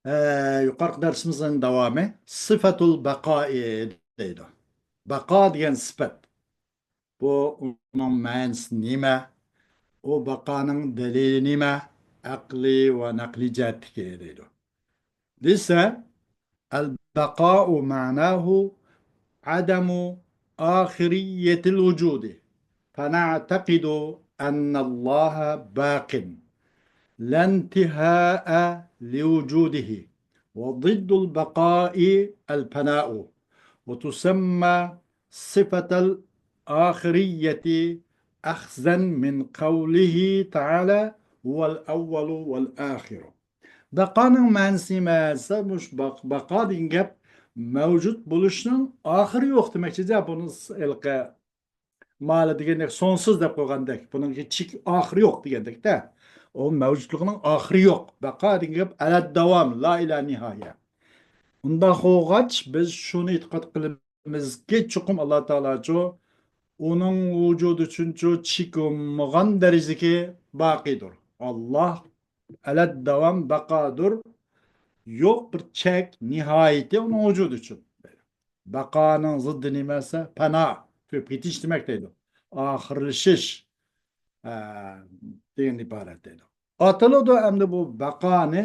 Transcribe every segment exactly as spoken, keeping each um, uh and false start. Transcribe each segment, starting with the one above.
ئە، يۇقىرىقى دەرسىمىزنىڭ داۋامى سىفەتۇل بەقائى دەيدۇ. بەقا دېگەن سىپەت. بۇ ئۇنىڭ مەنىسى نېمە؟ ئۇ بەقانىڭ دەلىلى نېمە؟ ئەقلىي ۋە نەقلىي جەھەتتىكى دەيدۇ. دېسە، البقاء معناه عدم آخرية الوجود، فنعتقد أن الله باق لا انتهاء لوجوده، وضد البقاء الفناء، وتسمى صفة الآخرية أخذا من قوله تعالى: هو الأول والآخر. بەقانىڭ مەنىسى نېمە دېسە، مۇشۇ بەق-، بەقا دېگەن گەپ مەۋجۇت بولۇشنىڭ ئاخىرى يوق دېمەكچىدە، بۇنى س-، ھېلىقى مالا دېگەندەك سونسىز دەپ قويغاندەك، بۇنىڭكى چېك ئاخىرى يوق دېگەندەكتە. ئۇ مەۋجۇتلۇقنىڭ ئاخىرى يوق. بەقا دېگەن گەپ ئەلەد داۋام، لا ئىلا نىھايە. ئۇنداق بولغاچ، بىز شۇنى ئېتىقاد قىلىمىزكى، چوقۇم ئاللا تائالاچۇ ئۇنىڭ ۋۇجۇدى ئۈچۈنچۇ چېكى بولمىغان دەرىجىدىكى باقىيدۇر. ئاللا ئەلەد داۋام بەقادۇر. يوق بىر چەك، نىھايىتى ئۇنىڭ ۋۇجۇدى ئۈچۈن. بەقانىڭ زىددى نېمە دېسە، پەنا، كۆپ كېتىش دېمەك دەيدۇ. ئاخىرلىشىش، ئە، دېگەن ئىبارەت دەيدۇ. ئاتىلىدۇ ئەمدى بۇ بەقانى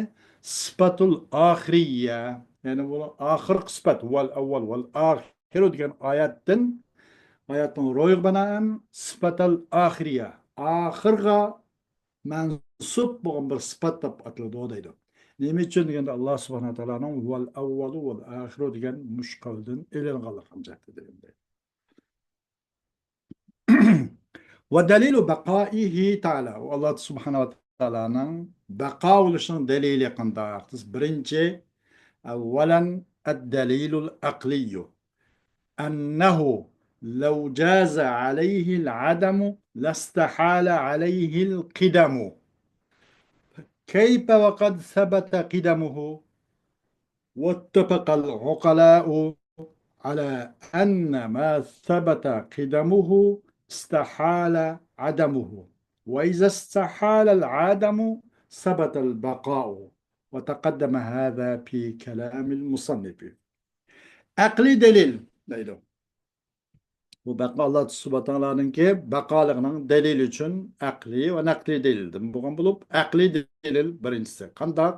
سىپەتۇل ئاخىرىيە، يەنى بۇ ئاخىرقى سىپەت، ۋەل ئەۋۋەل ۋەل ئاخىرۇ دېگەن ئايەتتىن، ئايەتنىڭ روھىغا بىنائەن سىپەتەل ئاخىرىيە، ئاخىرغا مەنسۇپ بولغان بىر سىپەت دەپ ئاتىلىدۇ دەيدۇ. نېمە ئۈچۈن دېگەندە، ئاللا سۇبھانەھۇ ۋە تائالانىڭ ۋەل ئەۋۋەلۇ ۋەل ئاخىرۇ دېگەن مۇشۇ قەۋلدىن ئېلىنغانلىقىنىڭ جەھىتىدىن. ودليل بقائه تعالى، ئۇ ئاللا سۇبھانەھۇ ۋە تائالانىڭ بەقا بولۇشىنىڭ دەلىلى قانداق؟ بىرىنچى، أولا الدليل العقلي، أنه لو جاز عليه العدم لاستحال عليه القدم، كيف وقد ثبت قدمه؟ واتفق العقلاء على أن ما ثبت قدمه استحال عدمه، وإذا استحال العدم ثبت البقاء، وتقدم هذا في كلام المصنف. ئەقلىي دەلىل دەيدۇ. بۇ بەقا، ئاللا سۇبھانەھۇ ۋە تائالانىڭكى بەقالىقىنىڭ دەلىلى ئۈچۈن ئەقلىي ۋە نەقلىي دەلىلدىن بولغان بولۇپ، ئەقلىي دەلىل بىرىنچىسى. قانداق؟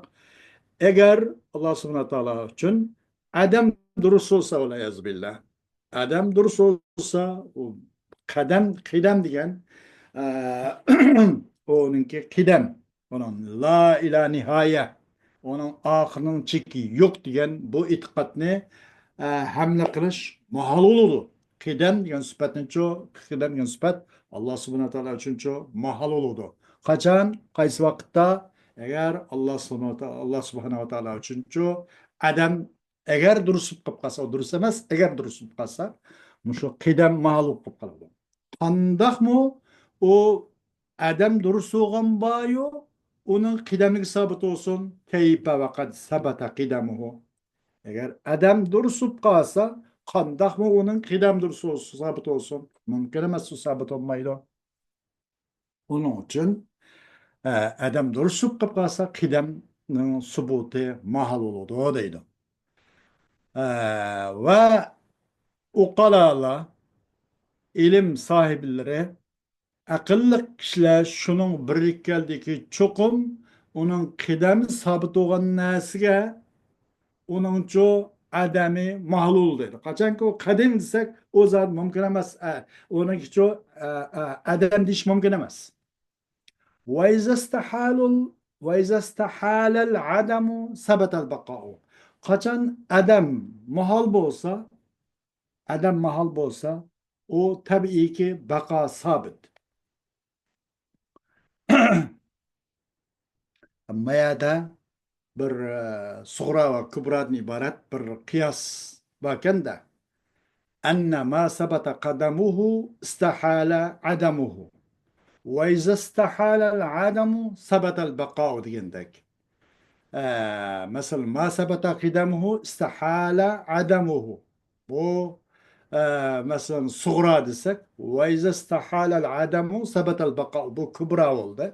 ئەگەر ئاللا سۇبھانەھۇ ۋە تائالا ئۈچۈن ئادەم دۇرۇس بولسا، ۋەلئىيازۇ بىللا، ئادەم دۇرۇس بولسا، ئۇ قەدەم، قىدەم دېگەن، ئە، ئۇنىڭكى قىدەم، ئۇنىڭ لا ئىلا نىھايە، ئۇنىڭ ئاخىرىنىڭ چېكى يوق دېگەن بۇ ئېتىقادنى، ئە، ھەملە قىلىش ماھال بولىدۇ. قىدەم دېگەن سۈپەتنىچۇ، قىدەم دېگەن سۈپەت ئاللا سۇبھانەھۇ ۋە تائالا ئۈچۈنچۇ ماھال بولىدۇ. قاچان، قايسى ۋاقىتتا؟ ئەگەر ئاللا سۇبھانەھۇ ۋە تائالا، ئاللا سۇبھانەھۇ ۋە تائالا ئۈچۈنچۇ ئادەم ئەگەر دۇرۇس بولۇپ قالسا، ئۇ دۇرۇس ئەمەس، ئەگەر دۇرۇس بولۇپ قالسا، مۇشۇ قىدەم ماھال بولۇپ قالىدۇ. قانداقمۇ ئۇ ئادەم دۇرۇس بولغان بايۇ، ئۇنىڭ قىدەملىكى سابىت بولسۇن، كيف وقد ثبت قدمه. ئەگەر ئادەم دۇرۇس بولۇپ قالسا، قانداقمۇ ئۇنىڭ قىدەم دۇرۇس بولسۇن، سابىت بولسۇن؟ مۇمكىن ئەمەس، ئۇ سابىت بولمايدۇ. ئۇنىڭ ئۈچۈن، ئە، ئادەم دۇرۇس بولۇپ قالسا، قىدەمنىڭ سۇبۇتى ماھال بولىدۇ دەيدۇ. ئە، ۋە ئوقالالار، ئىلىم ساھىبلىرى، ئەقىللىق كىشىلەر شۇنىڭ بىرلىككە كەلدىكى، چوقۇم ئۇنىڭ قىدەم سابىت بولغان نەرسىگە ئۇنىڭچۇ ئادەمى ماھلۇل دەيدۇ. قاچانكى ئۇ قەدىم دېسەك، ئۇ زات مۇمكىن ئەمەس. ئە، ئۇنىڭكىچۇ، ئە، ئە، ئادەم دېيىش مۇمكىن ئەمەس. وإذا استحال، وإذا استحال العدم ثبت البقاء. قاچان ئادەم ماھال بولسا، ئادەم ماھال بولسا، ئۇ تەبىئىيكى بەقا سابىت. ئەمما يەردە بىر، ئە، سۇغرا ۋە كۇبرادىن ئىبارەت بىر قىياس باركەن-دە. أن ما ثبت قدمه استحال عدمه، وإذا استحال العدم ثبت البقاء دېگەندەك. ئە، مەسىلەن، ما ثبت قدمه استحال عدمه. بۇ، ئە، مەسىلەن، سۇغرا دېسەك، وإذا استحال العدم ثبت البقاء. بۇ كۇبرا بولدى.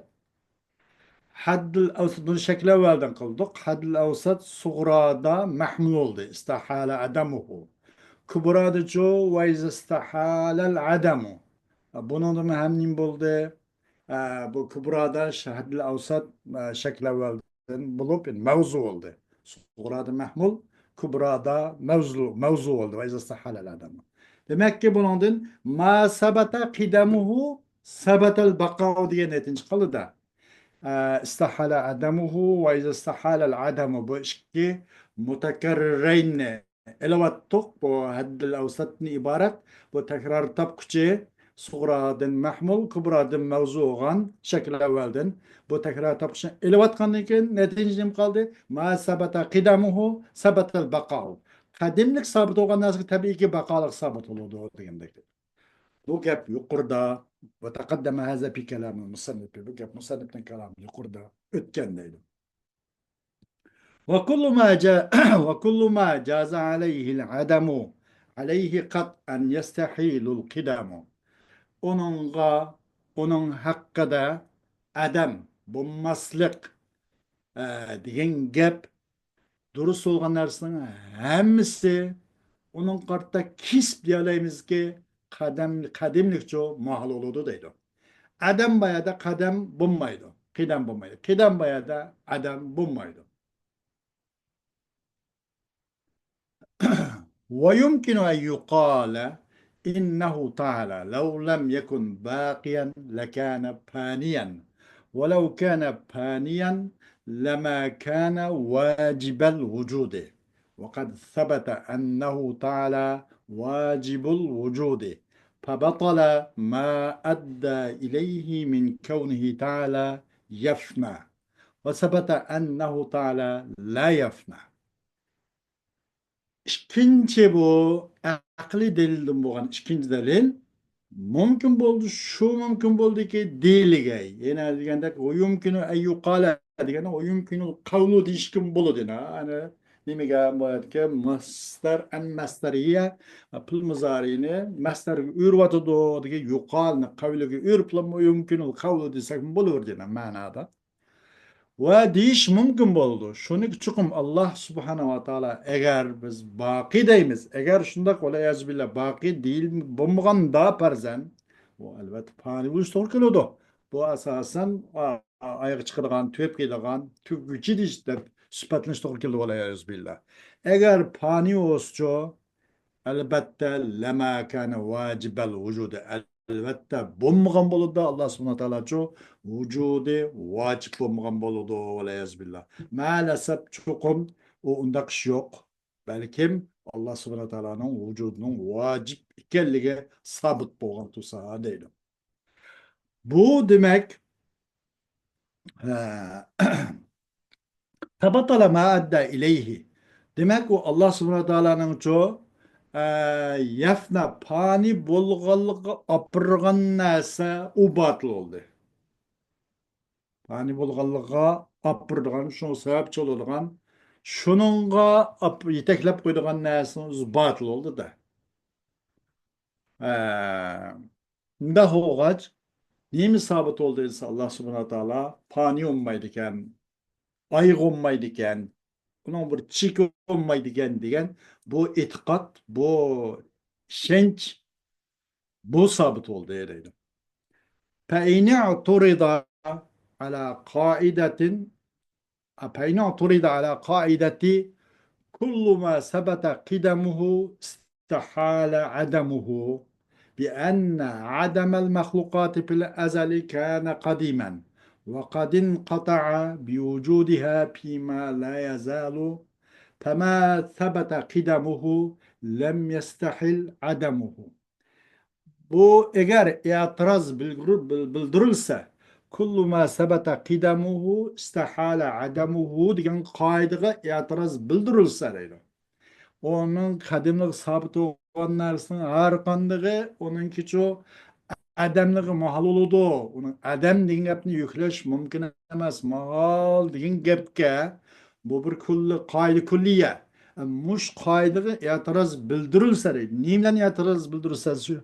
ھەددىل ئەۋسەت، بۇنى شەكىل ئەۋۋەلدىن قىلدۇق. ھەددىل ئەۋسەت سۇغرادا مەھمۇل بولدى. ئىستەھالە ئەدەمۇھۇ. كۇبرادىچۇ ۋە ئىزا ئىستەھالەل ئەدەمۇ. بۇنىڭدىمۇ ھەم نېمە بولدى؟ ئە، بۇ كۇبرادا ش-، ھەددىل ئەۋسەت، ئە، شەكىل ئەۋۋەلدىن بولۇپ، يەنى مەۋزۇ بولدى. سۇغرادا مەھمۇل، كۇبرادا مەۋزۇ، مەۋزۇ بولدى. ۋە ئىزا ئىستەھالەل ئەدەمۇ. دېمەككى، بۇنىڭدىن ما سەبەتە قىدەمۇھۇ سەبەتەل بەقائۇ دېگەن نەتىجە چىقىدۇ-دە. ئە، ئىستەھالە ئەدەمۇھۇ ۋە ئىزا ئىستەھالەل ئەدەمۇ، بۇ ئىككى مۇتەكەررىرەيننى ئېلىۋاتتۇق. بۇ ھەددىل ئەۋسەتتىن ئىبارەت. بۇ تەكرار تاپقۇچى سۇغرادىن مەھمۇل، كۇبرادىن مەۋزۇ بولغان شەكىل ئەۋۋەلدىن. بۇ تەكرار تاپقۇچنى ئېلىۋاتقاندىن كېيىن نەتىجە نېمە قالدى؟ ما سەبەتە قىدەمۇھۇ سەبەتەل بەقائۇ. قەدىملىك سابىت بولغان نەرسىگە تەبىئىيكى بەقالىق سابىت بولىدۇ دېگەندەك. بۇ گەپ يۇقىرىدا، ۋە تەقەددەمە ھازا فى كەلامىل مۇسەننىپى، بۇ گەپ مۇسەننىپنىڭ كالامى يۇقىرىدا ئۆتكەن دەيدۇ. وكل ما جا-، وكل ما جاز عليه العدم عليه قطعا يستحيل القدم. ئۇنىڭغا، ئۇنىڭ ھەققىدە ئەدەم، بولماسلىق، ئە، دېگەن گەپ دۇرۇس بولغان نەرسىنىڭ ھەممىسى ئۇنىڭغا قارىتا كېسىپ دېيەلەيمىزكى، قەدەم-، قەدىملىكچۇ ماھال بولىدۇ دەيدۇ. ئەدەم بار يەردە قەدەم بولمايدۇ، قىدەم بولمايدۇ. قىدەم بار يەردە ئەدەم بولمايدۇ. ويمكن أن يقال إنه تعالى لو لم يكن باقيا لكان فانيا، ولو كان فانيا لما كان واجب الوجود، وقد ثبت أنه تعالى واجب الوجود، فبطل ما أدى إليه من كونه تعالى يفنى، وثبت أنه تعالى لا يفنى. ئىككىنچى، بۇ ئەقلىي دەلىلدىن بولغان ئىككىنچى دەلىل، مۇمكىن بولدى، شۇ مۇمكىن بولدىكى دېيىلگەي. يەنە دېگەندەك، ويمكن أن يقال دېگەندە، ويمكن القول دېيىشكىمۇ بولىدۇ. يەنە، يەنە نېمىگە بولىدىكى، مەسدەر، ئەن مەسدەرىيە، پېئىل مۇزارىنى مەسدەرگە ئۆرۈۋاتىدۇ دېگەن، يۇقالنى قەۋلىگە ئۆرۈپلا، ويمكن القول دېسەكمۇ بولىۋېرىدۇ يەنە مەنادا. ۋە دېيىش مۇمكىن بولىدۇ. شۇنى چوقۇم ئاللا سۇبھانەھۇ ۋە تائالا، ئەگەر بىز باقىي دەيمىز، ئەگەر شۇنداق، ۋەلئىيازۇ بىللا، باقىي دېيىل-، بولمىغاندا پەرزەن، ئۇ ئەلۋەتتە پانىي بولۇشى توغرا كېلىدۇ. بۇ ئاساسەن ئا-، ئايىغى چىقىدىغان، تۈگەپ كېتىدىغان، تۈگىگۈچى دېيىش دەپ سۈپەتلىنىشى توغرا كېلىدۇ، ۋەلئىيازۇ بىللا. ئەگەر پانىي بولسىچۇ، ئەلۋەتتە، لەما كانە ۋاجىبەل ۋۇجۇدى. ئەلۋەتتە، بولمىغان بولىدۇ. ئاللا سۇبھانەھۇ ۋە تائالاچۇ ۋۇجۇدى ۋاجىپ بولمىغان بولىدۇ، ۋەلئىيازۇ بىللا. مەئەلەسەپ، چوقۇم ئۇ ئۇنداق ئىش يوق. بەلكىم ئاللا سۇبھانەھۇ ۋە تائالانىڭ ۋۇجۇدىنىڭ ۋاجىپ ئىكەنلىكى سابىت بولغان تۇرسا دەيدۇ. بۇ دېمەك، ھە، تەبەتەلە مە ئەددە ئىلەيھى. دېمەك، ئۇ ئاللا سۇبھانەھۇ ۋە تائالانىڭچۇ، ئە، يەفنە، پانىي بولغانلىقىغا ئاپىرىدىغان نەرسە ئۇ باتىل بولدى. پانىي بولغانلىقىغا ئاپىرىدىغان، شۇنىڭغا سەۋەبچى بولىدىغان، شۇنىڭغا ئاپ-، يېتەكلەپ قويىدىغان نەرسىنىڭ ئۆزى باتىل بولدى-دە. ئە، مۇنداق بولغاچ، نېمە سابىت بولدى دېسە، ئاللا سۇبھانەھۇ ۋە تائالا پانىي بولمايدىكەن، ئايىغى بولمايدىكەن، ئۇنىڭ بىر چېكى بولمايدىكەن دېگەن بۇ ئېتىقاد، بۇ ئىشەنچ، بۇ سابىت بولدى دەيدۇ. فإن اعترض على قاعدة، فإن اعترض على قاعدة كل ما ثبت قدمه استحال عدمه بأن عدم المخلوقات في الأزل كان قديما وقد انقطع بوجودها فيما لا يزال، فما ثبت قدمه لم يستحل عدمه. بۇ ئەگەر ئېتىراز بىلگۈر-، بىل-، بىلدۈرۈلسە، كل ما ثبت قدمه استحال عدمه دېگەن قائىدىگە ئېتىراز بىلدۈرۈلسە دەيدۇ. ئۇنىڭ قەدىملىكى سابىت بولغان نەرسىنىڭ ھەر قاندىقى ئۇنىڭكىچۇ ئەدەملىكى ماھال بولىدۇ. ئۇنىڭ ئەدەم دېگەن گەپنى يۈكلەش مۇمكىن ئەمەس. ماھال دېگەن گەپكە بۇ بىر كۈللى، قائىدە كۈللىيە. مۇشۇ قائىدىگە ئېتىراز بىلدۈرۈلسە دەيدۇ. نېمە بىلەن ئېتىراز بىلدۈرۈلسە؟ شۇ،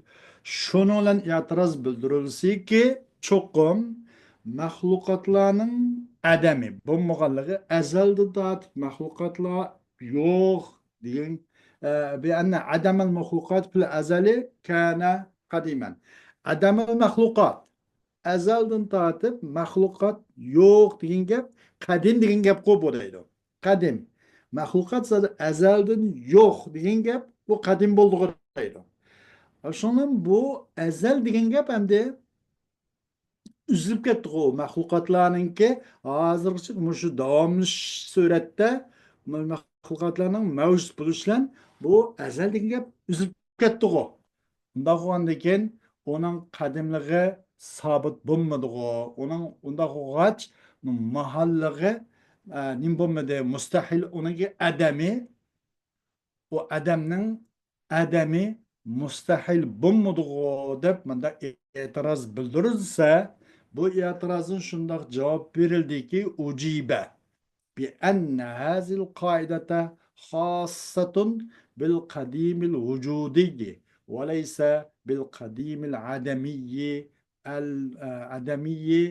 شۇنىڭ بىلەن ئېتىراز بىلدۈرۈلسىكى، چوقۇم مەخلۇقاتلارنىڭ ئەدەمى بولمىغانلىقى، ئەزەلدىن تارتىپ مەخلۇقاتلار يوق دېگەن، ئە، بىئەننە ئەدەمەل مەخلۇقات فىل ئەزەلى كانە قەدىمەن. ئەدەمەل مەخلۇقات، ئەزەلدىن تارتىپ مەخلۇقات يوق دېگەن گەپ، قەدىم دېگەن گەپقۇ بۇ دەيدۇ. قەدىم. مەخلۇقات زادى ئەزەلدىن يوق دېگەن گەپ، بۇ قەدىم بولدىغۇ دەيدۇ. شۇنىڭ بۇ ئەزەل دېگەن گەپ ئەمدى ئۈزۈلۈپ كەتتىغۇ. مەخلۇقاتلارنىڭكى ھازىرغىچە مۇشۇ داۋاملىشىش سۈرەتتە مەخلۇقاتلارنىڭ مەۋجۇت بولۇشى بىلەن بۇ ئەزەل دېگەن گەپ ئۈزۈلۈپ كەتتىغۇ. ئۇنداق بولغاندىكىن ئۇنىڭ قەدىملىقى سابىت بولمىدىغۇ. ئۇنىڭ ئۇنداق بولغاچ ماھاللىقى، ئە، نېمە بولمىدى؟ مۇستەھىل، ئۇنىڭكى ئەدەمى، ئۇ ئادەمنىڭ ئادەمى مۇستەھىل بولمىدىغۇ دەپ مۇنداق ئېتىراز بىلدۈرۈلسە، بۇ ئېتىرازدىن شۇنداق جاۋاب بېرىلدىكى، ئۇجىبە بىئەننە ھازىل قائىدەتە خاسسەتۇن بىل قەدىمىل ۋۇجۇدىي ۋەلەيسە بىل قەدىمىل ئادەمىيي ئەل، ئە، ئادەمىيي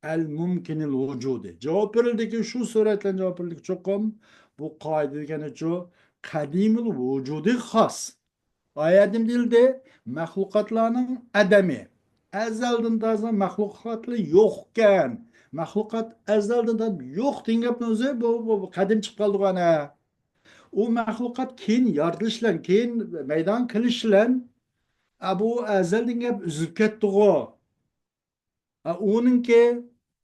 ئەل مۇمكىنىل ۋۇجۇدى. جاۋاب بېرىلدىكى، شۇ سۈرەت بىلەن جاۋاب بېرىلدىكى، چوقۇم بۇ قائىدە دېگەنچۇ قەدىمىل ۋۇجۇدى خاس. ئايەتىم دېيىلدى، مەخلۇقاتلارنىڭ ئادەمى. ئەزەلدىن تازا مەخلۇقاتلار يوقكەن. مەخلۇقات ئەزەلدىن تازا يوق دېگەن گەپنىڭ ئۆزى بۇ، بۇ، بۇ قەدىم چىقىپ قالدىغۇ ئەنە. ئۇ مەخلۇقات كېيىن يارىتىلىش بىلەن، كېيىن مەيدانغا كېلىش بىلەن، ئە، بۇ ئەزەل دېگەن گەپ ئۈزۈلۈپ كەتتىغۇ. ئە، ئۇنىڭكى،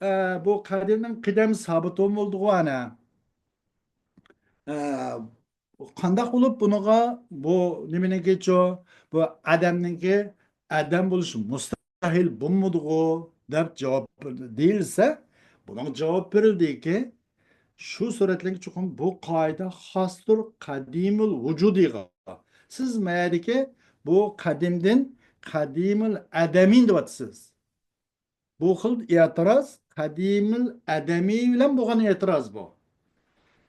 ئە، بۇ قەدىمنىڭ قىدەم سابىت بولدىغۇ ئەنە. ئە، قانداق بولۇپ بۇنىڭغا بۇ نېمىنىڭكىچۇ، بۇ ئادەمنىڭكى ئادەم بولۇشى مۇستەھىل بولمىدىغۇ دەپ جاۋاب دېيىلسە، بۇنىڭ جاۋاب بېرىلدىكى، شۇ سۈرەتلىك چوقۇم بۇ قائىدە خاستۇر قەدىمۇل ۋۇجۇدىغا. سىز مەيەدىكى بۇ قەدىمدىن قەدىمۇل ئەدەمىن دەۋاتىسىز. بۇ خىل ئېتىراز قەدىمىل ئەدەمىي بىلەن بولغان ئېتىراز بۇ.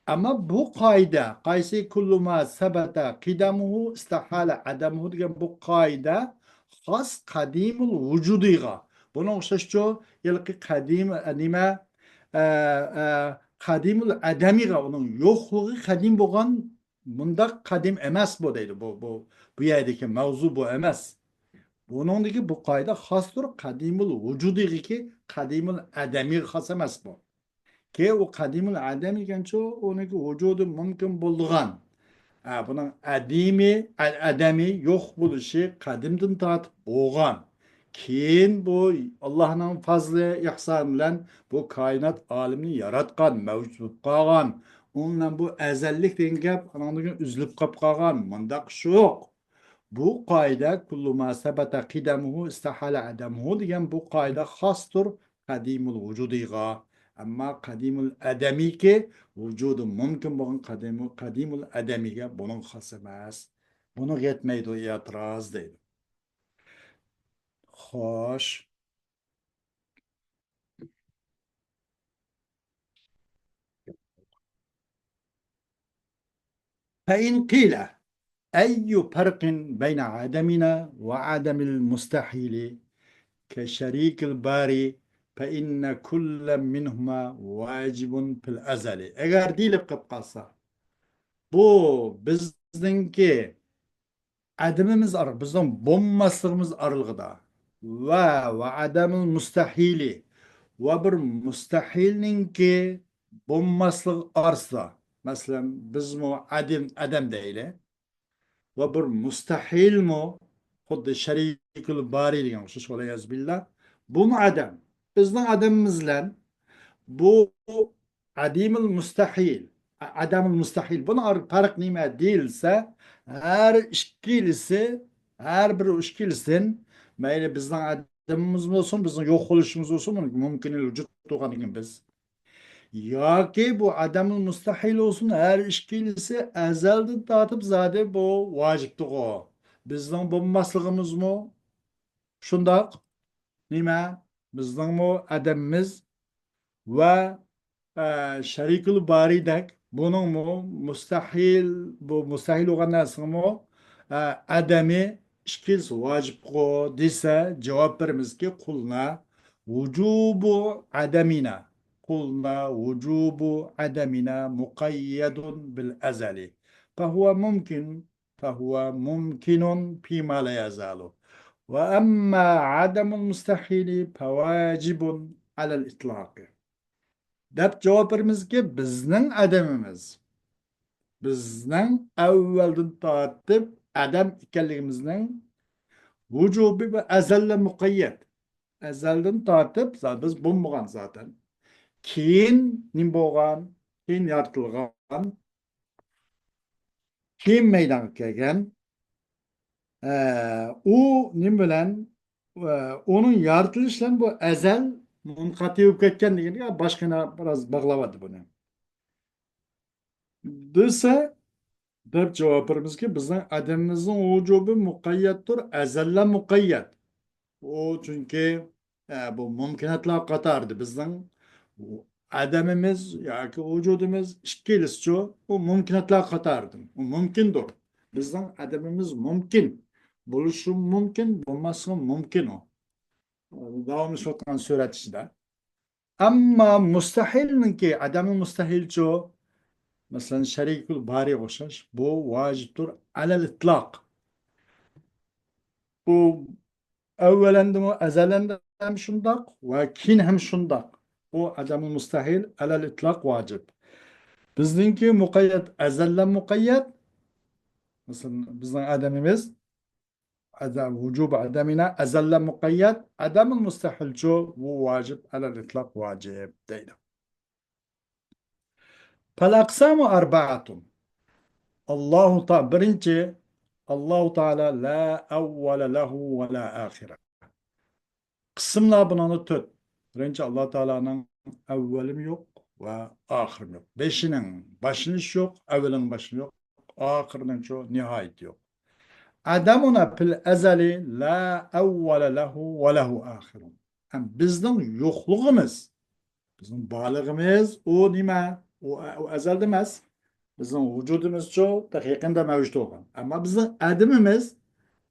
ئەمما بۇ قائىدە، قايسى كۇللۇ ما سەبەتە قىدەمۇھۇ ئىستەھالە ئەدەمۇھۇ دېگەن بۇ قائىدە خاس قەدىمۇل ۋۇجۇدىغا. بۇنىڭ ئوخشاشچۇ، ھېلىقى قەدىم، نېمە، ئە، ئە، قەدىمۇل ئەدەمىغا، ئۇنىڭ يوقلۇقى قەدىم بولغان، مۇنداق قەدىم ئەمەس بۇ دەيدۇ. بۇ، بۇ، بۇ يەردىكى مەۋزۇ بۇ ئەمەس. بۇنىڭدىكى بۇ قائىدە خاستۇر قەدىمۇل ۋۇجۇدىغىكى، قەدىمۇل ئەدەمىگە خاس ئەمەس بۇ. كى ئۇ قەدىمۇل ئەدەم ئىكەنچۇ، ئۇنىڭكى ۋۇجۇدى مۇمكىن بولىدىغان. ئە، بۇنىڭ ئەدىمى، ئە-، ئەدەمى يوق بولۇشى قەدىمدىن تارتىپ بولغان. كېيىن بۇ ئاللاھنىڭ پەزلى، ئېھسانى بىلەن بۇ كائىنات ئالىمىنى ياراتقان، مەۋجۇت بولۇپ قالغان. ئۇنىڭ بىلەن بۇ ئەزەللىك دېگەن گەپ ئانىڭدىن كېيىن ئۈزۈلۈپ قاپ قالغان. مۇنداق ئىش يوق. بۇ قائىدە كۇللۇ ما سەبەتە قىدەمۇھۇ ئىستەھالە ئەدەمۇھۇ دېگەن بۇ قائىدە خاستۇر قەدىمۇل ۋۇجۇدىغا. ئەمما قەدىمۇل ئەدەمىكى ۋۇجۇدى مۇمكىن بولغان قەدىمۇ-، قەدىمۇل ئەدەمىگە بۇنىڭ خاس ئەمەس. بۇنىڭغا يەتمەيدۇ ئېتىراز دەيدۇ. خوش. فإن قيل أي فرق بين عدمنا وعدم المستحيل كشريك الباري فإن كل منهما واجب في الأزل. ئەگەر دېيىلىپ قېلىپ قالسا، بۇ بىزنىڭكى ئەدىمىمىز ئارىلىق، بىزنىڭ بولماسلىقىمىز ئارىلىقىدا ۋە، ۋە ئەدەمىل مۇستەھىلى ۋە بىر مۇستەھىلنىڭكى بولماسلىقى ئارىسىدا، مەسىلەن، بىزمۇ ئەدىم، ئەدەم دەيلى، ۋە بىر مۇستەھىلمۇ خۇددى شەرىكۇل بارى دېگەن ئوخشاش، ۋەلىيەزۇ بىللا، بۇمۇ ئەدەم. بىزنىڭ ئەدىمىمىز بىلەن بۇ ئەدىمىل مۇستەھىل، ئە-، ئەدەمىل مۇستەھىل. بۇنىڭ ئارا پەرق نېمە دېيىلسە، ھەر ئىككىلىسى، ھەر بىر ئىككىلىسىدىن، مەيلى بىزنىڭ ئەدىمىمىز بولسۇن، بىزنىڭ يوق بولۇشىمىز بولسۇن، مۇمكىن ۋۇجۇد تۇرغاندىن كېيىن بىز. ياكى بۇ ئەدەمىل مۇستەھىل بولسۇن، ھەر ئىككىلىسى ئەزەلدىن تارتىپ زادى بۇ ۋاجىپتىغۇ. بىزنىڭ بولماسلىقىمىزمۇ شۇنداق. نېمە؟ بىزنىڭمۇ ئەدەمىمىز ۋە، ئە، شەرىكۇل بارىدەك بۇنىڭمۇ مۇستەھىل، بۇ مۇستەھىل بولغان نەرسىنىڭمۇ، ئە، ئەدەمى ئىككىلىسى ۋاجىپقۇ دېسە، جاۋاب بېرىمىزكى، قۇلنا ۋۇجۇبۇ ئەدەمىنا. قلنا وجوب عدمنا مقيد بالأزل، فهو ممكن، فهو ممكن فيما لا يزال، وأما عدم المستحيل فواجب على الإطلاق. دەپ جاۋاب بېرىمىزكى، بىزنىڭ ئادىمىمىز، بىزنىڭ ئەۋۋەلدىن تارتىپ ئادەم ئىكەنلىكىمىزنىڭ ۋۇجۇبى بۇ ئەزەلدە مۇقەييەت. ئەزەلدىن تارتىپ زا-، بىز بولمىغان زاتەن. كېيىن نېمە بولغان؟ كېيىن يارىتىلغان. كېيىن مەيدانغا كەلگەن. ئە، ئۇ نېمە بىلەن؟ ئە، ئۇنىڭ يارىتىلىشى بىلەن بۇ ئەزەل مۇنقەتى بولۇپ كەتكەن دېگەندە باشقىنى بىراز باغلاۋاتىدۇ بۇنى. دېسە، دەپ جاۋاب بېرىمىزكى، بىزنىڭ ئادىمىمىزنىڭ ۋۇجۇبى مۇقەييەتتۇر، ئەزەللا مۇقەييەت. ئۇ چۈنكى، ئە، بۇ مۇمكىناتلار قاتارىدا بىزنىڭ ئادىمىمىز ياكى ۋۇجۇدىمىز ئىككىلىسىچۇ، ئۇ مۇمكىناتلار قاتارىدىن. ئۇ مۇمكىندۇر. بىزنىڭ ئادىمىمىز مۇمكىن. بولۇشى مۇمكىن، بولماسلىقى مۇمكىن ئۇ. داۋاملىشىۋاتقان سۈرەت ئىچىدە. ئەمما مۇستەھىلنىڭكى، ئادەمنىڭ مۇستەھىلچۇ؟ مەسىلەن، شەرىكۇل بارىغا ئوخشاش. بۇ ۋاجىپتۇر ئەلەل ئىتلاق. بۇ ئەۋۋەلەندىمۇ، ئەزەلەندە ھەم شۇنداق ۋە كېيىن ھەم شۇنداق. بۇ ئادەمۇل مۇستەھىل ئەلەل ئىتلاق ۋاجىپ. بىزنىڭكى مۇقەييەت، ئەزەلدىن مۇقەييەت. مەسىلەن، بىزنىڭ ئادىمىمىز ئەدە-، ۋۇجۇبى ئەدەمىنا ئەزەلدىن مۇقەييەت، ئادەمۇل مۇستەھىلچۇ، بۇ ۋاجىپ، ئەلەل ئىتلاق ۋاجىپ دەيدۇ. فالأقسام أربعة. ئاللاھۇ تا-، بىرىنچى، ئاللاھۇ تائالا لا ئەۋۋەلە لەھۇ ۋە لا ئاخىرە. قىسىملار بۇنىڭدا تۆت. بىرىنچى، ئاللا تائالانىڭ ئەۋۋىلىمۇ يوق ۋە ئاخىرىمۇ يوق. بېشىنىڭ باشلىنىشى يوق، ئەۋۋىلىنىڭ باشلىنىشى يوق، ئاخىرىنىڭچۇ نىھايىتى يوق. ئەدەمۇنا فىل ئەزەلى لا ئەۋۋەلە لەھۇ ۋە لەھۇ ئاخىرۇن. ھەم بىزنىڭ يوقلۇقىمىز، بىزنىڭ بارلىقىمىز، ئۇ نېمە؟ ئۇ، ئۇ ئەزەلدە ئەمەس. بىزنىڭ ۋۇجۇدىمىزچۇ تېخى يېقىندا مەۋجۇت بولغان. ئەمما بىزنىڭ ئادىمىمىز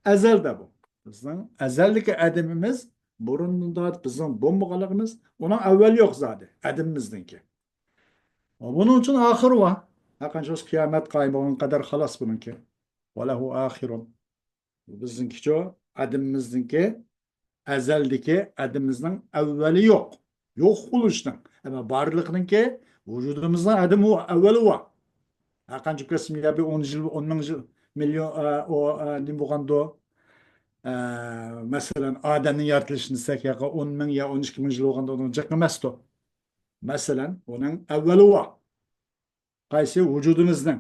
ئەزەلدە بۇ. بىزنىڭ ئەزەلدىكى ئادىمىمىز، بۇرۇندىن تارتىپ بىزنىڭ بولمىغانلىقىمىز، ئۇنىڭ ئەۋۋەلى يوق زادى، ئادىمىمىزنىڭكى. بۇنىڭ ئۈچۈن ئاخىرى بار. ھەرقانچە بولسا قىيامەت قايىم بولغان قەدەر خالاس بۇنىڭكى. ۋە لەھۇ ئاخىرۇن. بىزنىڭكىچۇ، ئادىمىمىزنىڭكى ئەزەلدىكى ئادىمىمىزنىڭ ئەۋۋەلى يوق. يوق بولۇشنىڭ. ئەمما بارلىقنىڭكى، ۋۇجۇدىمىزنىڭ ئادىمى ئەۋۋەلى بار. ھەرقانچە كۆرسەم يا بىر ئون يىل، ئون مىڭ يىل، مىليون، ئە، ئۇ، ئە، نېمە بولغاندۇ؟ ئە، مەسىلەن، ئادەمنىڭ يارىتىلىشىنى دېسەك، ياكى ئون مىڭ يا ئون ئىككى مىڭ يىل بولغاندا ئۇنىڭ جىق ئەمەستۇ. مەسىلەن، ئۇنىڭ ئەۋۋەلى بار. قايسى؟ ۋۇجۇدىمىزنىڭ.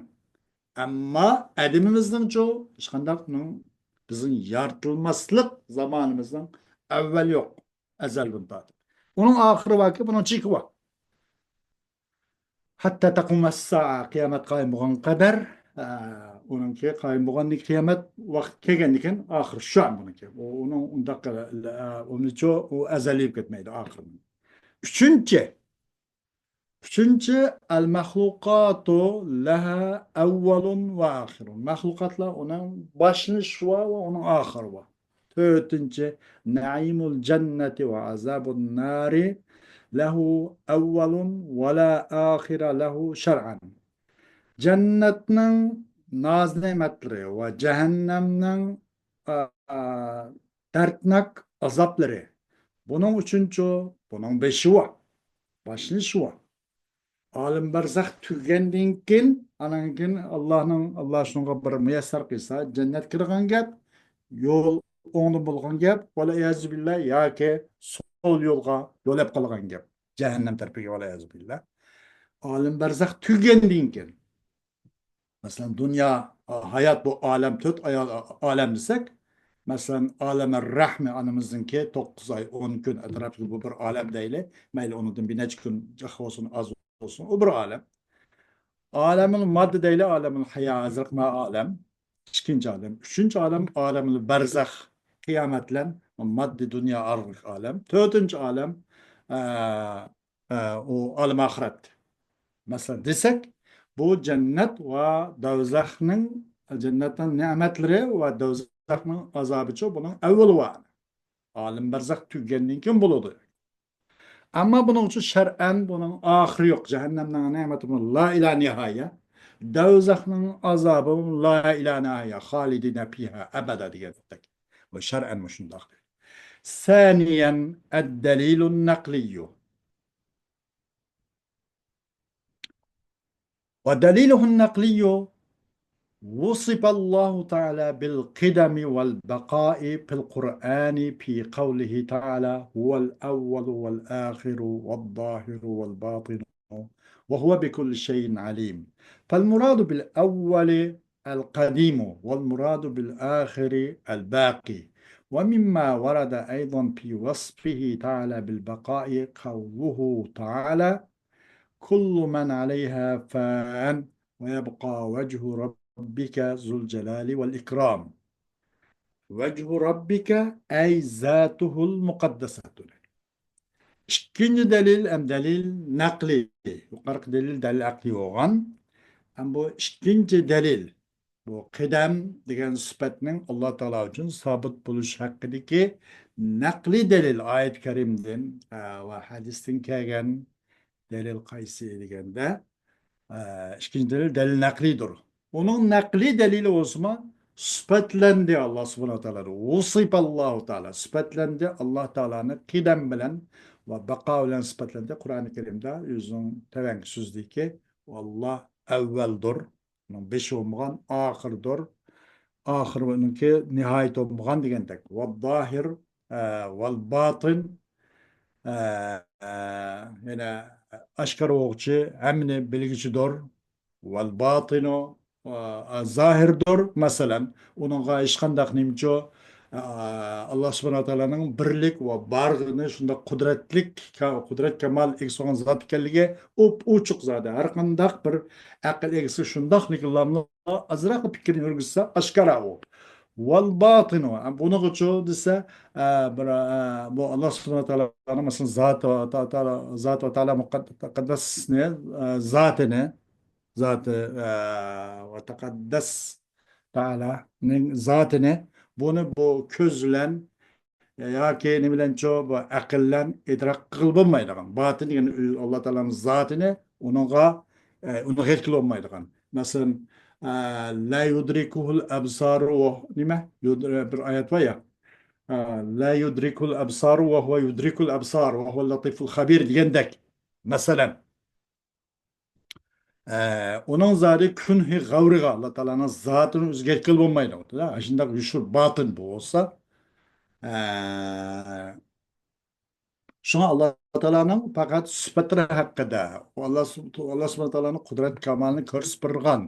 ئەمما ئادىمىمىزنىڭچۇ؟ ھېچقانداق ئۇنىڭ، بىزنىڭ يارىتىلماسلىق زامانىمىزنىڭ ئەۋۋەلى يوق. ئەزەلدىن تارتىپ. ئۇنىڭ ئاخىرى باركى، بۇنىڭ چېكى بار. ھەتتا تەقۇمەس سائە، قىيامەت قايىم بولغان قەدەر، ئە، ئۇنىڭكى قايىم بولغاندىن، قىيامەت ۋاقتى كەلگەندىن كېيىن ئاخىرى شۇ بۇنىڭكى. ئۇ، ئۇنىڭ ئۇنداق، ئە، ئۇنىچۇ، ئۇ ئەزەلىي بولۇپ كەتمەيدۇ ئاخىرى. ئۈچىنچى، ئۈچىنچى، ئەل مەخلۇقاتۇ لەھا ئەۋۋەلۇن ۋە ئاخىرۇن. مەخلۇقاتلار ئۇنىڭ باشلىنىشى بار ۋە ئۇنىڭ ئاخىرى بار. تۆتىنچى، نەئىمۇل جەننەتى ۋە ئازابۇن نارى لەھۇ ئەۋۋەلۇن ۋە لا ئاخىرە لەھۇ شەرئەن. جەننەتنىڭ ناز-نېمەتلىرى ۋە جەھەننەمنىڭ، ئا، ئا، دەردناك ئازابلىرى. بۇنىڭ ئۈچۈنچۇ، بۇنىڭ بېشى بار. باشلىنىشى بار. ئالەم بەرزەخ تۈگىگەندىن كېيىن، ئانان كېيىن ئاللانىڭ، ئاللا شۇنىڭغا بىر مۇيەسسەر قىلسا، جەننەتكە كىرىدىغان گەپ، يول ئوڭدىن بولغان گەپ، ۋەلئىيازۇ بىللا، ياكى سول يولغا يول ئېلىپ قالغان گەپ. جەھەننەم تەرىپىگە، ۋەلئىيازۇ بىللا. ئالەم بەرزەخ تۈگىگەندىن كېيىن، مەسىلەن، دۇنيا، ھايات بۇ ئالەم، تۆت ئايال-، ئالەم دېسەك، مەسىلەن، ئالەم رەھمى ئانىمىزنىڭكى توققۇز ئاي، ئون كۈن ئەتراپىدا بۇ بىر ئالەم دەيلى. مەيلى، ئۇنىڭدىن بىر نەچچە كۈن جىق بولسۇن، ئاز بولسۇن، ئۇ بىر ئالەم. ئالەمۇل ماددە دەيلى، ئالەمۇل ھايا، ھازىرقى مانا ئالەم. ئىككىنچى ئالەم. ئۈچىنچى ئالەم، ئالەمۇل بەرزەخ، قىيامەت بىلەن ماددىي دۇنيا ئارىلىق ئالەم. تۆتىنچى ئالەم، ئە، ئە، ئۇ ئالەم ئاخىرەت. مەسىلەن، دېسەك، بۇ جەننەت ۋە دوزاخنىڭ، جەننەتنىڭ نېمەتلىرى ۋە دوزاخنىڭ ئازابىچۇ، بۇنىڭ ئەۋۋىلى بار. ئالەم بەرزەخ تۈگىگەندىن كېيىن بولىدۇ. ئەمما بۇنىڭ ئۈچۈن شەرئەن بۇنىڭ ئاخىرى يوق. جەھەننەمنىڭ نېمىتىمۇ لا ئىلا نىھايە. دوزاخنىڭ ئازابىمۇ لا ئىلا نىھايە. خالىدىنە فىھا ئەبەدە دېگەندەك. بۇ شەرئەن مۇشۇنداق. ثانيا الدليل النقلي. ودليله النقلي وصف الله تعالى بالقدم والبقاء في القرآن في قوله تعالى: هو الأول والآخر والظاهر والباطن وهو بكل شيء عليم. فالمراد بالأول القديم والمراد بالآخر الباقي. ومما ورد أيضا في وصفه تعالى بالبقاء قوله تعالى: كل من عليها فان ويبقى وجه ربك ذو الجلال والإكرام. وجه ربك أي ذاته المقدسة. ئىككىنچى دەلىل ھەم دەلىل نەقلىي. يۇقىرىقى دەلىل دەلىل ئەقلىي بولغان. ھەم بۇ ئىككىنچى دەلىل، بۇ قىدەم دېگەن سۈپەتنىڭ ئاللا تائالا ئۈچۈن سابىت بولۇش ھەققىدىكى نەقلىي دەلىل، ئايەت كەرىمدىن، ئە، ۋە ھەدىستىن كەلگەن دەلىل قايسى دېگەندە، ئە، ئىككىنچى دەلىل دەلىل نەقلىيدۇر. ئۇنىڭ نەقلىي دەلىلى بولسىمۇ، سۈپەتلەندى ئاللا سۇبھانەھۇ ۋە تائالا. ۋۇسىپەللاھۇ تائالا. سۈپەتلەندى ئاللا تائالانى قىدەم بىلەن ۋە بەقا بىلەن سۈپەتلەندى. قۇرئانى كەرىمدە ئۆزىنىڭ تەۋەڭگە سۆزىدىكى، ئاللا ئەۋۋەلدۇر، ئۇنىڭ بېشى بولمىغان، ئاخىردۇر، ئاخىرىنىڭكى نىھايىتى بولمىغان دېگەندەك. ۋەززاھىر، ئە، ۋەلباتىن، ئە، ئە، يەنە ئاشكارا بولغۇچى، ھەممىنى بىلگۈچىدۇر. ۋەلباتىنۇ، ئە، ئە، زاھىردۇر. مەسىلەن، ئۇنىڭغا ھېچقانداق نېمىچۇ، ئە، ئاللا سۇبھانەھۇ ۋە تائالانىڭ بىرلىك ۋە بارلىقىنى شۇنداق قۇدرەتلىك، قۇدرەت كامال ئىگىسى بولغان زات ئىكەنلىكى ئوپئوچۇق زادى. ھەر قانداق بىر ئەقىل ئىگىسى شۇنداقلىكى ئازراقلا پىكىرنى يۈرگۈزسە، ئاشكارا ئۇ. ۋەل باتىنۇ، بۇنىڭغىچۇ دېسە، ئە، بىر، ئە، بۇ ئاللا سۇبھانەھۇ ۋە تائالانىڭ، مەسىلەن، زاتى ۋە تا-، تا-، زاتى ۋە تائالا مۇقەد-، تەقەددەسنى، ئە، زاتىنى، زاتى، ئە، ۋە تەقەددەس تائالانىڭ زاتىنى، بۇنى بۇ كۆز بىلەن ياكى نېمە بىلەنچۇ، بۇ ئەقىل بىلەن ئىدراك قىلغىلى بولمايدىغان. باتىن دېگەن ئاللا تائالانىڭ زاتىنى، ئۇنىڭغا، ئە، ئۇنىڭغا يەتكىلى بولمايدىغان. مەسىلەن، ئە، لا يۇدرىكۇھۇل ئەبسارۇ ۋە نېمە؟ يۇد-، بىر ئايەت بار يا. ئە، لا يۇدرىكۇل ئەبسارۇ ۋە ھۇۋە يۇدرىكۇل ئەبسار ۋە ھۇۋە لەتىفۇل خەبىر دېگەندەك. مەسىلەن، ئە، ئۇنىڭ زادى كۈنھى غەۋرىغا، ئاللا تائالانىڭ زاتىنى ئۆزگەرتكىلى بولمايدۇ. شۇنداق يوشۇر باتىن بولسا، ئە، شۇڭا ئاللا تائالانىڭ پەقەت سۈپەتلىرى ھەققىدە، ئاللا سۇ-، ئاللا سۇبھانەھۇ تائالانىڭ قۇدرەت كامالىنى كۆرسىتىپ بېرىدىغان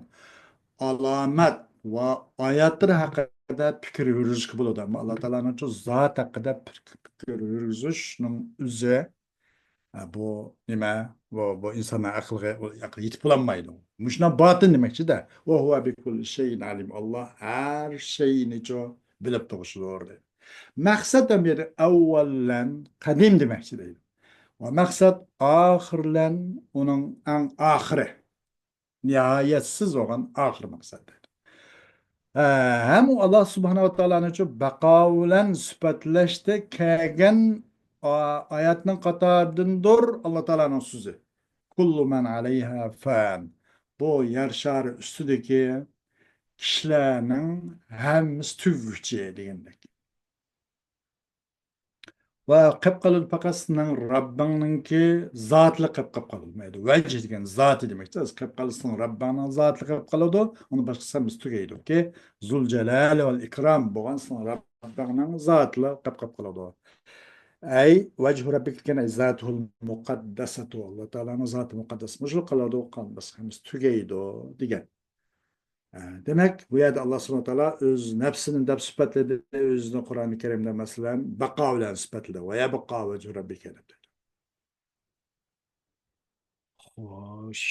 ئالامەت ۋە ئايەتلىرى ھەققىدە پىكىر يۈرگۈزۈشكە بولىدۇ. ئەمما ئاللا تائالانىڭ شۇ زات ھەققىدە پىك-، پىكىر يۈرگۈزۈشنىڭ ئۆزى، ئە، بۇ نېمە؟ بۇ، بۇ ئىنساننىڭ ئەقلىگە، ئەقلى يېتىپ بولالمايدۇ. مۇشۇنداق باتىن دېمەكچىدە. ۋە ھۇۋە بىكۇللى شەيئىن ئەلىم. ئاللا ھەر شەيئىنىچۇ بىلىپ تۇرغۇچىدۇر دەيدۇ. مەقسەت ھەم يەنە ئەۋۋەللەن قەدىم دېمەكچى دەيدۇ. ۋە مەقسەت ئاخىرلەن، ئۇنىڭ ئەڭ ئاخىرى. نىھايەتسىز بولغان ئاخىر مەقسەت دەيدۇ. ئە، ھەم ئۇ ئاللا سۇبھانەھۇ ۋە تائالانىچۇ بەقا بىلەن سۈپەتلەشتە كەلگەن ئا-، ئايەتنىڭ قاتارىدىندۇر ئاللا تائالانىڭ سۆزى. كۇللۇ مەن ئەلەيھا فان. بۇ يەر شارى ئۈستىدىكى كىشىلەرنىڭ ھەممىسى تۈگىگۈچى دېگەندەك. ۋە قېلىپ قالىدۇ پەقەت سېنىڭ رەببىڭنىڭكى زاتىلا قېلىپ، قېلىپ قالىدۇ. مەيلى، ۋەجھ دېگەن زاتى دېمەكچى. قېلىپ قالىدۇ سېنىڭ رەببىڭنىڭ زاتىلا قېلىپ قالىدۇ. ئۇنىڭ باشقىسى ھەممىسى تۈگەيدۇكى. زۇل جالالى ۋەل ئىكرام بولغان سېنىڭ رەببىڭنىڭ زاتىلا قېلىپ، قېلىپ قالىدۇ. ئەي ۋەجھۇ رەببىكە دېگەن، ئەي زاتۇھۇل مۇقەددەسەتۇ. ئاللا تائالانىڭ زاتى مۇقەددەس مۇشۇلا قالىدۇ، قالماس، ھەممىسى تۈگەيدۇ دېگەن. ئە، دېمەك، بۇ يەردە ئاللا سۇبھانەھۇ ۋە تائالا ئۆز نەپسىنى دەپ سۈپەتلىدى، ئۆزىنى قۇرئانى كەرىمدە، مەسىلەن، بەقا بىلەن سۈپەتلىدى. ۋە يەبقا ۋەجھۇ رەببىكە دەپ دېدى. خوش.